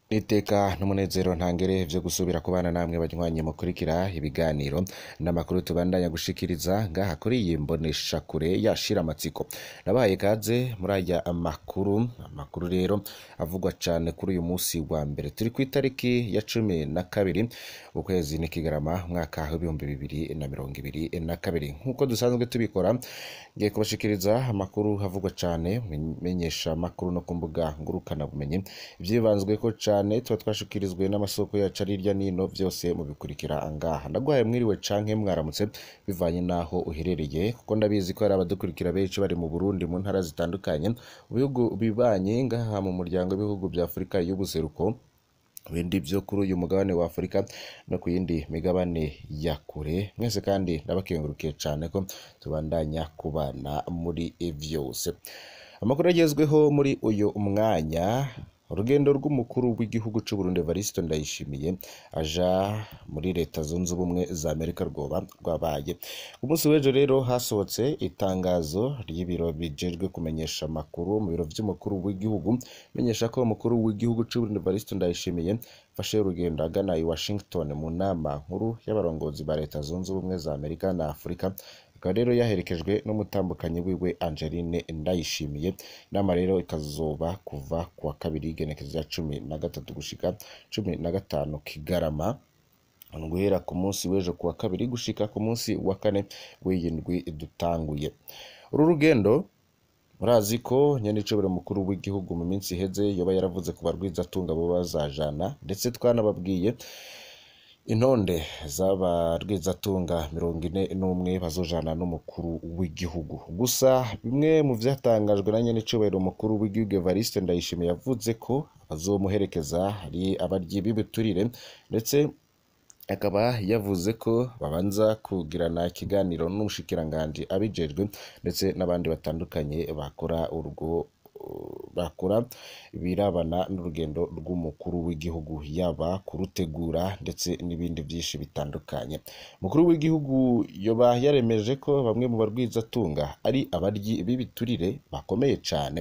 Niteka n'umunezero ntangere vyo gusubira kubana namwe banywanyi mukurikira ibiganiro n'amakuru tubandanya gushikiriza ngaha kuri iyi mboneshakure yashira amatsiko. Nabahaye kaze muri aya amakuru, amakuru rero avugwa cane kuri uyu musi wa mbere turi kw'itariki ya 12 ukwezi n'ikigarama umwaka w'2022. Nkuko dusanzwe tubikora, ngiye kubashikiriza amakuru avugwa cane menyesha amakuru no ku mbuga ngurukana bumenyi, ivyibanzweko cane tuba twashikirijwe n'amasoko yacu ari hirya nino, vyose mubikurikira ngaha. Ndaguhaye mwiriwe canke mwaramutse bivanye naho uherereye, kuko ndabizi ko hari abadukurikira benshi bari mu Burundi mu ntara zitandukanye, mu bihugu bibanye ngaha mu muryango w'ibihugu vya Afurika y'ubuseruko, bindi vyo kuri uyu mugabane wa Afurika no ku yindi migabane ya kure. Mwese kandi ndabakengurukiye cane ko tubandanya kubana muri vyose. Amakuru agezweho muri uyu mwanya: urugendo rw'umukuru w'igihugu c'u Burundi Evariste Ndayishimiye aja muri Leta Zunze Ubumwe za Amerika rwoba rwabaye. Ku munsi w'ejo rero hasohotse itangazo ry'ibiro bijejwe kumenyesha amakuru mu biro vy'umukuru w'igihugu, menyesha ko umukuru w'igihugu c'u Burundi Evariste Ndayishimiye afashe urugendo agana i Washington mu nama nkuru y'abarongozi ba Leta Zunze Ubumwe za Amerika na Afurika. Akaba rero yaherekejwe n'umutambukanyi wiwe Angeline Ndayishimiye. Inama rero ikazoba kuva kuwa kabiri igenekerezo rya 13 gushika 15 Kigarama, guhera ku munsi w'ejo kuwa kabiri gushika ku munsi wa kane w'iyi ndwi dutanguye. Uru rugendo murazi ko nyenicubahiro mukuru w'igihugu mu minsi iheze yoba yaravuze ku barwizatunga bo bazajana, ndetse twanababwiye intonde z'abarwizatunga 41 bazojana n'umukuru w'igihugu. Gusa bimwe mu vyatangajwe na nyenicubahiro mukuru w'igihugu Evariste Ndayishimiye, yavuze ko abazomuherekeza ari abaryi b'ibiturire, ndetse akaba yavuze ko babanza kugirana ikiganiro n'umushikiranganji abijejwe ndetse n'abandi batandukanye bakora urwo bakora ibirabana n'urugendo rw'umukuru w'igihugu, yaba kurutegura ndetse n'ibindi vyinshi bitandukanye. Umukuru w'igihugu yoba yaremeje ko bamwe mu barwizatunga ari abaryi b'ibiturire bakomeye cane.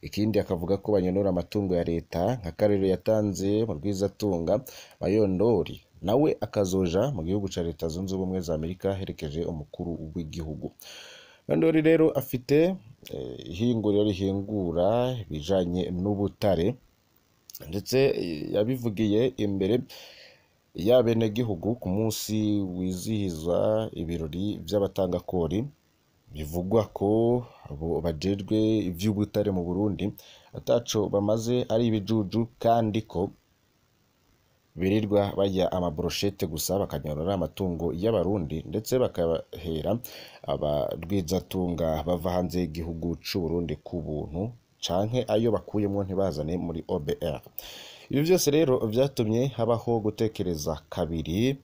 Ikindi akavuga ko banyonora amatungo ya leta, nka karero yatanze mu rwizatunga Mayondori, nawe akazoja mu gihugu ca Leta Zunze Ubumwe za Amerika aherekeje umukuru w'igihugu. Mayondori rero afite ihinguriro rihingura ibijanye n'ubutare, ndetse yabivugiye imbere y'abenegihugu ku munsi wizihiza ibirori vy'abatangakori. Bivugwa ko abo bajejwe ivy'ubutare mu Burundi ataco bamaze, ari ibijuju, kandi ko birirwa barya amabroshete gusa, bakanyorora amatungo y'abarundi, ndetse bakahera abarwizatunga bava hanze y'igihugu c'u Burundi ku buntu, canke ayo bakuyemwo ntibazane muri OBR. Ibi vyose rero vyatumye habaho gutekereza kabiri.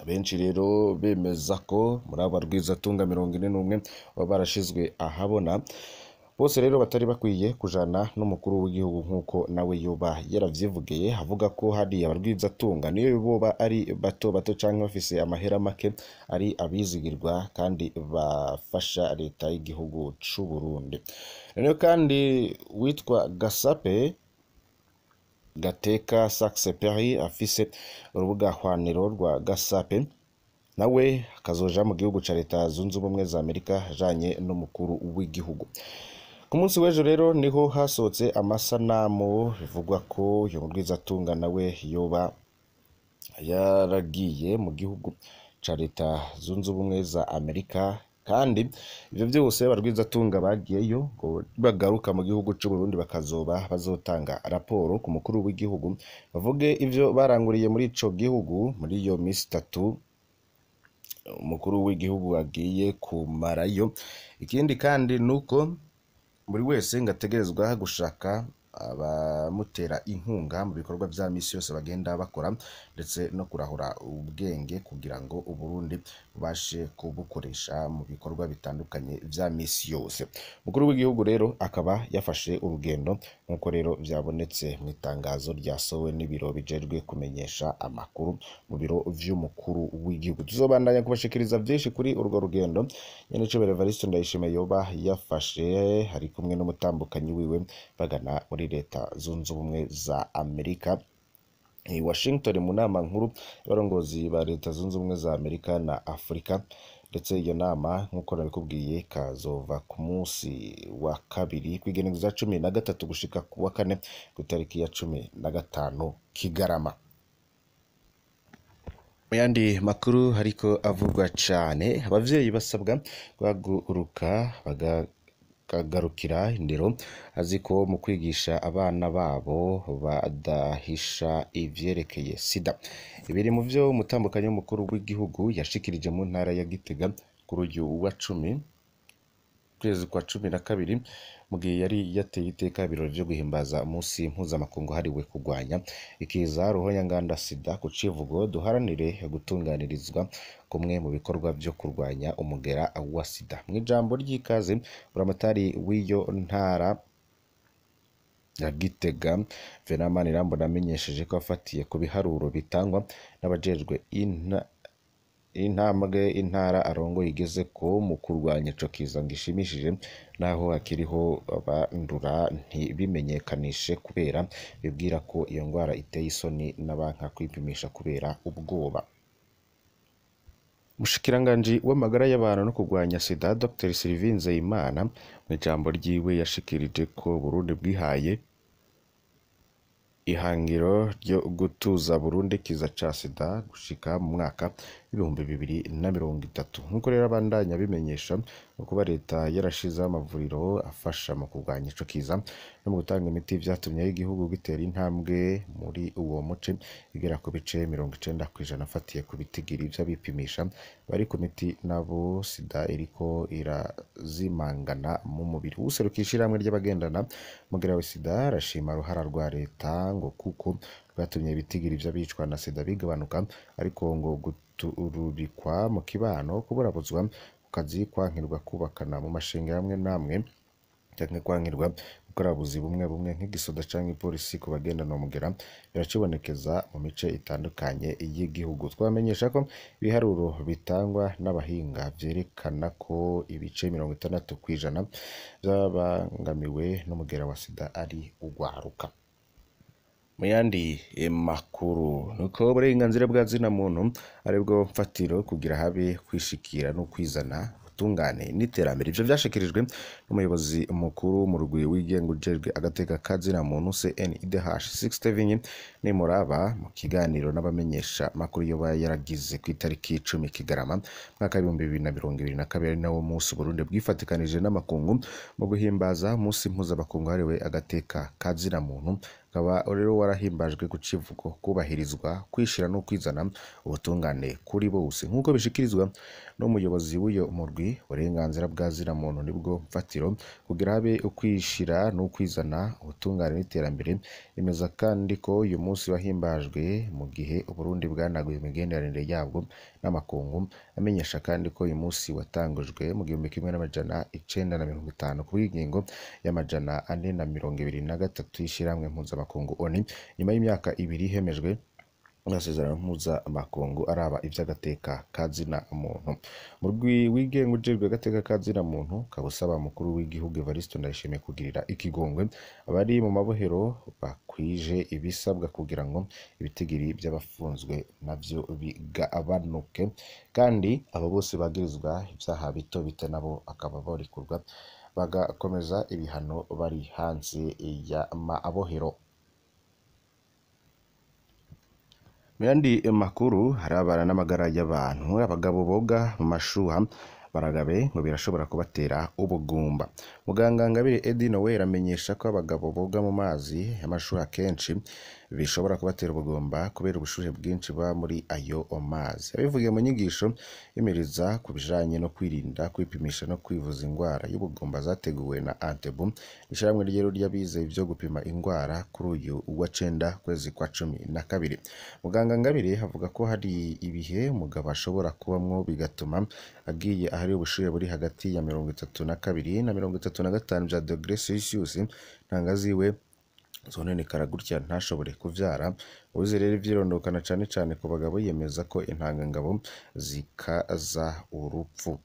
Benshi rero bemeza ko muri abo barwizatunga 41 baba barashizwe ahabona, bose rero batari bakwiye kujana n'umukuru w'igihugu, nk'uko nawe yoba yaravyivugiye, avuga ko hari abarwizatunga niyo boba ari bato bato canke bafise amahera make ari abizigirwa kandi bafasha leta y'igihugu c'u Burundi. Rero kandi witwa Gasape Gateka Saxe Perry afise urubuga hwaniro rwa Gasape, nawe akazoja mu gihugu ca Leta Zunze Ubumwe za Amerika ajanye n'umukuru w'igihugu. Ku munsi w'ejo rero niho hasohotse amasanamu bivugwa ko uyu murwizatunga nawe yoba yaragiye mu gihugu ca Leta Zunze Ubumwe za Amerika, kandi ivyo vyose abarwizatunga bagiyeyo ngo bagaruka mu gihugu c'u Burundi bakazoba bazotanga raporo ku mukuru w'igihugu, bavuge ivyo baranguriye muri ico gihugu muri iyo misi itatu umukuru w'igihugu agiye kumarayo. Ikindi kandi nuko buri wese ngategerezwa gushaka abamutera inkunga mu bikorwa vya misi yose bagenda bakora, ndetse no kurahura ubwenge kugira ngo Uburundi bubashe kubukoresha mu bikorwa bitandukanye vya misi yose. Umukuru w'igihugu rero akaba yafashe urugendo, nk'uko rero vyabonetse mu itangazo ryasohowe n'ibiro bijejwe kumenyesha amakuru mu biro vy'umukuru w'igihugu. Tuzobandanya kubashikiriza vyinshi kuri urwo rugendo nyenecubahiro Evariste Ndayishimiye yoba yafashe ari kumwe n'umutambukanyi wiwe bagana muri muri Leta Zunze Ubumwe za Amerika i Washington, mu nama nkuru y'abarongozi ba Leta Zunze Ubumwe za Amerika na Afurika. Ndetse iyo nama, nk'uko nabikubwiye, kazova ku munsi wa kabiri kw'igenekerezo rya 13 gushika ku wa kane ku itariki ya 15 Kigarama. Mu yandi makuru hariko avugwa cane, abavyeyi basabwa guhaguruka bakagarukira indero, azi ko mu kwigisha abana babo badahisha ivyerekeye sida. Ibiri mu vyo umutambukanyi w'umukuru w'igihugu yashikirije mu ntara ya Gitega kuri uyu wa 10 kwezi kwa 12, mu gihe yari yateye iteka ibirori vyo guhimbaza umunsi mpuzamakungu hariwe kurwanya ikiza ruhonyanganda sida, ku civugo "Duharanire gutunganirizwa kumwe mu bikorwa vyo kurwanya umugera wa sida". Mw'ijambo ry'ikaze, buramatari w'iyo ntara ya Gitega, Venant Manirambona, amenyesheje ko afatiye ku biharuro bitangwa n'abajejwe intambwe intara arongoye igeze ko mu kurwanya ico kiza ngo ishimishije, naho hakiriho abandura ntibimenyekanishe kubera bibwira ko iyo ngwara iteye isoni, n'abanka kwipimisha kubera ubwoba. Umushikiranganji w'amagara y'abantu no kurwanya sida, Dr Sylvie Nzeyimana, mu ijambo ryiwe yashikirije ko Burundi bwihaye ihangiro ryo gutuza burundu ikiza ca sida gushika mu mwaka w'2030. Nk'uko rero abandanya bimenyesha, no kuba leta yarashizeho amavuriro afasha mu kurwanya ico kiza no mu gutanga imiti vyatumye igihugu gitera intambwe muri uwo muce, igera ku bice 90% afatiye ku bitigiri vy'abipimisha bari ku miti nabo sida iriko irazimangana mu mubiri. Uwuserukiye ishirahamwe ry'abagendana umugera wa sida arashima uruhara rwa leta, ngo kuko rwatumye ibitigiri vy'abicwa na sida bigabanuka, ariko ngo gutururikwa mu kibano, kuburabuzwa ku kazi, kwankirwa kubakana mu mashengero amwe n'amwe, canke kwankirwa gukora ubuzi bumwe bumwe nk'igisoda canke ipolisi ku bagendana umugera, biracibonekeza mu mice itandukanye y'igihugu. Twamenyesha ko ibiharuro bitangwa n'abahinga vyerekana ko ibice 60% vy'ababangamiwe n'umugera wa sida ari ugwaruka. Mu yandi makuru, nuko uburenganzira bwa zina muntu aribwo mfatiro kugira habe kwishikira no kwizana, ubutungane n'iterambere. Ivyo vyashikirijwe n'umuyobozi mukuru mu rugwi wigenga ujejwe agateka ka zina muntu, CNIDH, Sixte Nimuraba, mu kiganiro n'abamenyesha makuru yoba yaragize ku itariki 10 Kigarama mwaka w'2022, ari nawo munsi Burundi bwifatikanije n'amakungu mu guhimbaza umunsi mpuzamakungu wahariwe agateka ka zina muntu, ukaba rero warahimbajwe ku civugo "Kubahirizwa, kwishira no kwizana, ubutungane kuri bose". Nk'uko bishikirizwa n'umuyobozi w'uyo murwi, uburenganzira bwa zina muntu nibwo mfatiro kugira habe ukwishira n'ukwizana, ubutungane n'iterambere. Yemeza kandi ko uyu munsi wahimbajwe mu gihe Uburundi bwanaguye imigenderanire yabwo n'amakungu. Amenyesha kandi ko uyu munsi watangujwe mu 1950 ku bw'ingingo ya 423 y'ishirahamwe mpuzamakungu ONU, nyuma y'imyaka 2 hemejwe amasezerano mpuzamakungu araba ivy'agateka ka zina muntu. Murwi wigenga ujejwe agateka ka zina muntu ukaba usaba umukuru w'igihugu Evariste Ndayishimiye kugirira ikigongwe abari mu mabohero bakwije ibisabwa kugira ngo ibitigiri vy'abafunzwe navyo bigabanuke, kandi abo bose bagirizwa ivyaha bito bito nabo akaba borekurwa bagakomeza ibihano bari hanze y'amabohero. Mu yandi makuru harabana n'amagara y'abantu, abagabo boga mu mashuha baragabe, ngo birashobora kubatera ubugumba. Muganga Ngabire Edi Noel amenyesha ko abagabo boga mu mazi y'amashuha kenshi bishobora kubatera ubugumba kubera ubushuhe bwinshi buba muri ayo mazi. Yabivugiye mu nyigisho yimiriza ku bijanye no kwirinda, kwipimisha no kwivuza ingwara y'ubugumba zateguwe na Antebu, ishirahamwe rero ry'abize ivyo gupima ingwara, kuri uyu wa 9 kwezi kwa 12. Muganga Ngabire avuga ko hari ibihe umugabo ashobora kubamwo bigatuma agiye ahari ubushuhe buri hagati ya 32 na 35 vya degré Celsius, intanga ziwe zononekara, gutya ntashobore kuvyara. Uwize rero ivyirondokana cane cane ku bagabo yemeza ko intangangabo zikaza urupfu,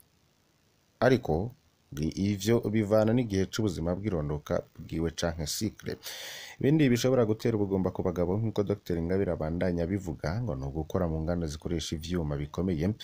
ariko Ivyo bivana n'igihe c'ubuzima bw'irondoka bwiwe canke cycle. Ibindi bishobora gutera ubugumba ku bagabo, nk'uko Dr Ingabire abandanya abivuga, ngo ni ugukora mu nganda zikoresha ivyuma bikomeye,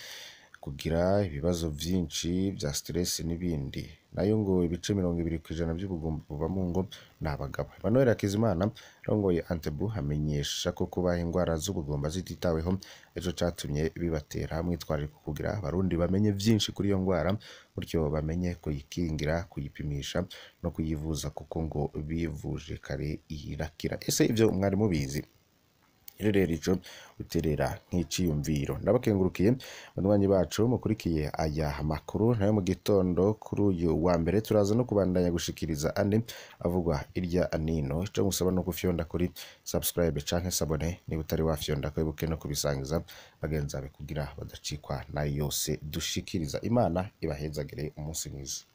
kugira ibibazo vyinshi vya stress n'ibindi. Nayo ngo ibice 20% vy'ubugumba buba mu ngo ni abagabo. Emmanuel Hakizimana arongoye Antebu amenyesha ko kubaha ingwara z'ubugumba zititaweho ejo catumye bibatera mwitwarariko kugira abarundi bamenye vyinshi kuri iyo ngwara, gutyo bamenye kuyikingira, kuyipimisha no kuyivuza, kuko ngo bivuje kare irakira. Ese ivyo mwari mubizi? Rero ico uterera nk'iciyumviro. Ndabakengurukiye banywanyi bacu mukurikiye aya makuru nayo mu gitondo kuri uyu wa mbere. Turaza no kubandanya gushikiriza andi avugwa irya nino. Ico musaba no gufyonda kuri subscribe canke s'abonner niba utari wafyonda, kwibuke no kubisangiza bagenzi bawe kugira badacikwa nayo yose dushikiriza. Imana ibahezagire, umunsi mwiza.